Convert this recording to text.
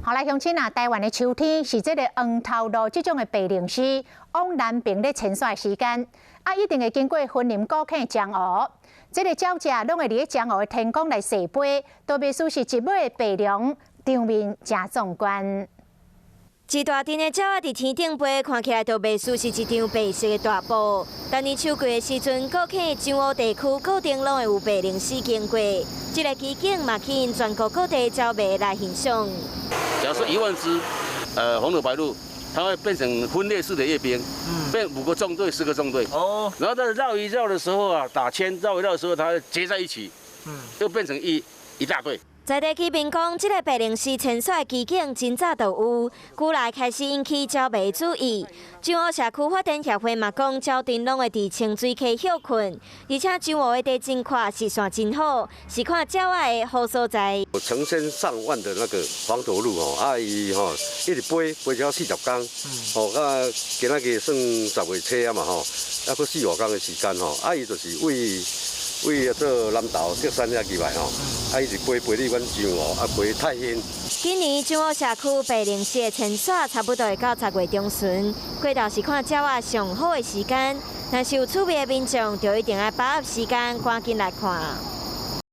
好來，鄉親啊，台灣的秋天是這個黃頭鷺這種的白鷺鷥往南爿咧遷徙的時間，啊，一定會經過雲林古坑江湖。這個鳥隻攏會佇咧江湖的天空來踅飛，都袂輸是一尾白龍，場面誠壯觀。一大陣的鳥仔佇天頂飛，看起來就袂輸是一場白色的大霧。逐年秋季的時陣，古坑彰湖地區固定攏會有白鷺鷥經過，這個奇景嘛吸引全國各地鳥迷來欣賞。假如說1萬隻，黃頭白鷺，它會變成分列式的閱兵，變五個縱隊、四個縱隊。哦。然後在繞一繞的時候啊，打圈繞一繞的時候，它結在一起，又變成一大隊。在地居民講，這個白鷺鷥遷徙奇景真早就有，古來開始引起鳥迷注意。彰湖社區發展協會嘛講，鳥陣攏會佇清水溪歇睏，而且彰湖的地真闊，視線真好，是看鳥仔的好所在。成千上萬的那個黃頭鷺吼，啊伊吼一直飛飛了40工，吼啊今仔日算10月初啊嘛吼，啊閣四五工的時間吼，啊伊就是為為做南投竹山遐入來吼，啊伊是飛飛佇阮彰湖，啊飛泰興。今年彰湖社區白鷺鷥的遷徙差不多會到10月中旬，過頭是看鳥仔上好的時間。若是有趣味的民眾，就一定愛把握時間，趕緊來看。